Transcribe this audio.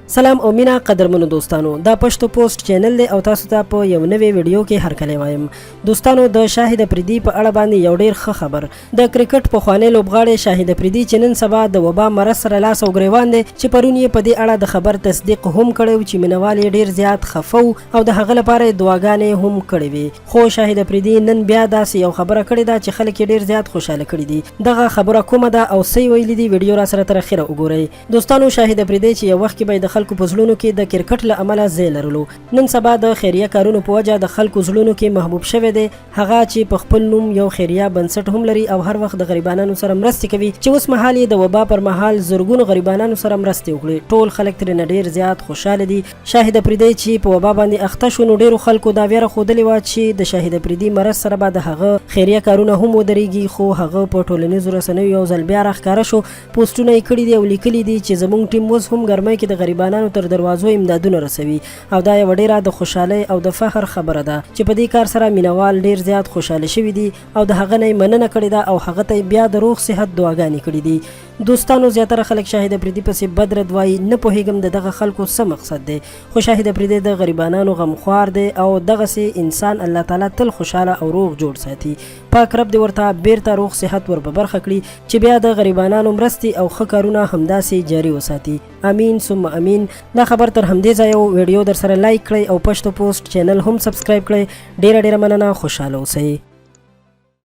سلام او مینا قدرمنو دوستانو، دا پښتو پوسټ چینل دی او تاسو ته په یو نوې ویډیو کې هرکلی وایم. دوستانو، د شاهد اپریدي په اړه باندې یو ډیر ښه خبر. د کرکټ پخوانی لوبغاړی شاهد اپریدي چې نن سبا د وبا مرض سره لاس او ګریوان دی، چې پرون یې په دې اړه د خبر تصدیق هم کړی و چې مینوال یې ډیر زیات خفه وو او د هغه لپاره یې دعاګانې هم کړې وې، خو شاهد اپریدي نن بیا داسې یو خبره کړې ده چې خلک یې ډیر زیات خوشحاله کړي دي. دغه خبره کومه ده او څه یې ویلي دي؟ ویډیو راسره تر اخره وګورئ. دوستانو، شاهد اپریدی چې یو وخت کې به یې د خلکو په زړونو کې د کرکټ له امله ځای لرلو، نن سبا د خیریه کارونو په وجه د خلکو زړونو کې محبوب شوی دی. هغه چې په خپل نوم یو خیریه بنسټ هم لري او هر وخت د غریبانانو سره مرستې کوي، چې اوس مهال یې د وبا پر مهال زرګونو غریبانانو سره مرستې وکړې، ټول خلک ترېنه ډېر زیات خوشحاله دي. شاهد اپریدی چې په وبا باندې اخته شو، نو ډېرو خلکو دا ویره ښودلې وه چې د شاهد اپریدي مرض سره به د هغه خیریه کارونه هم ودرېږي، خو هغه په ټولنیزو رسنیو یو ځل بیا راښکاره شو. پوسټونه یې کړي دي او لیکلي دي چې زمونږ ټیم اوس هم ګرمۍ کې د غریبانانو تر دروازو امدادونه رسوي او دا یوه ډیره د خوشحالۍ او د فخر خبره ده، چې په دې کار سره مینوال ډیر زیات خوشحاله شوي دي او د هغه نه یې مننه کړې ده او هغه ته یې بیا د روغ صحت دعاګانې کړي دي. دوستانو، زیاتره خلک شاهد اپریدي پسې بد رد وایي، نه پوهیږم د دغه خلکو څه مقصد دی، خو شاهد اپریدی د غریبانانو غمخوار دی او دغسې انسان الله تعالی تل خوشحاله او روغ جوړ ساتي. پاک رب دې ورته بیرته روغ صحت ور په برخه کړي چې بیا د غریبانانو مرستې او ښه کارونه همداسې جاري وساتي. امین ثم امین. دا خبر تر همدې ځایه و. ویډیو درسره لایک کړئ او پښتو پوسټ چینل هم سبسکرایب کړئ. ډیره ډیره مننه، خوشحاله اوسئ.